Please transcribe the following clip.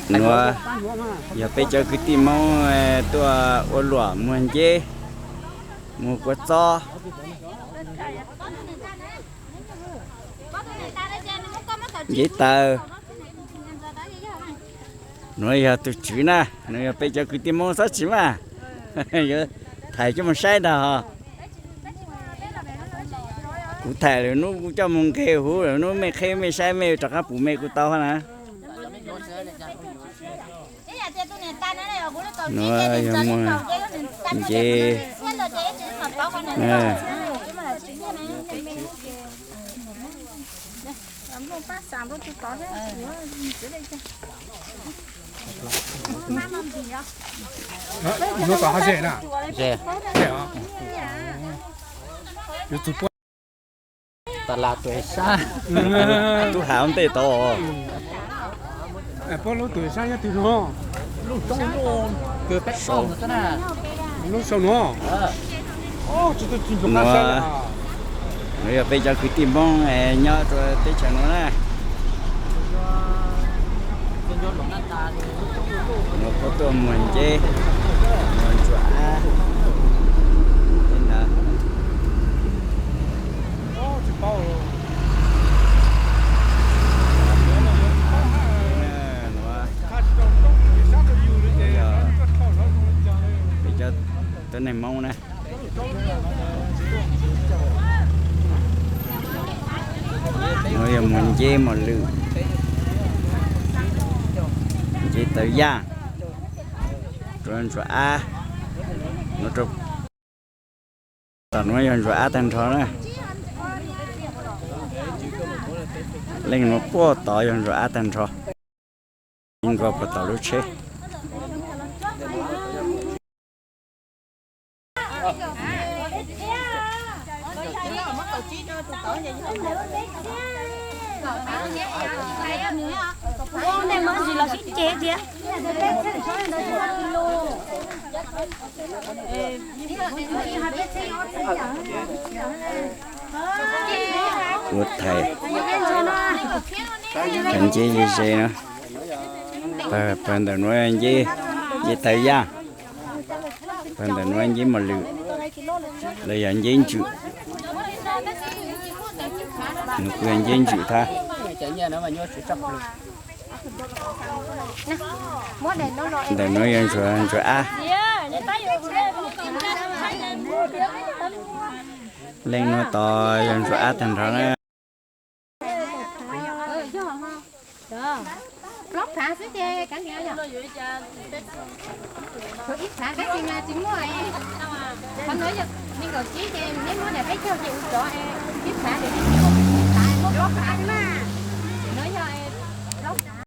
Nuav yog peb cov kwv tij Moob tuaj ua luam muag nceb, muag kua txob, nceb taws. Nuav yog tug tswv na, nuav yog peb cov kwv tij Moob xob tsis maj, yuav thaij coj moog saib ntag hos. Kuv thaij lwm nub kuv coj moog nqeg huv, lwm nub mej qheb mej saib mej rov qab pum mej kuj tau hab na. Nuav yog muag nceb. Nuav tom hab ze na. Ze. Ze os. Yuav txug puab tas las tuam sab. Tub has ua ntej tod. Puab lub tuam sab nyob twg no? Lub sau nuav. Nuav yog peb cov kwv tij Moob nyob rua teb chaws nuav na. Nuav puab tuaj muag nceb, muag ntsuag ab ntawd. Peb cov tuab neeg Moob na. Nuav yog muag nceb mos lwm, nceb taw yaj, rua ntsuag ab. Tom nuav yog ntsuag ab tag nrho na. Leej nuav puag tod yog ntsuag ab tag nrho. Ib nkaus puag tom lub tsheb. Ua thaij cov nceb ze ze na. Pawg ntawm nuav nceb, nceb taw yaj. Pawg ntawm nuav nceb mos lwm, los yog nceb ntswm. Nws kuj yog nceb ntswm thab. Ntawm nuav yog ntsuag, ntsuag ab. Leej nuav tod yog ntsuag ab tag nrho na. Plaub phav xwb ces kav liam yog. Tshuav ib phav kab tsis mas tsis muaj. Qhov nuav yog nees nkaum tsib ces neb muab daim peb caug ces ua tsov ib phav ces.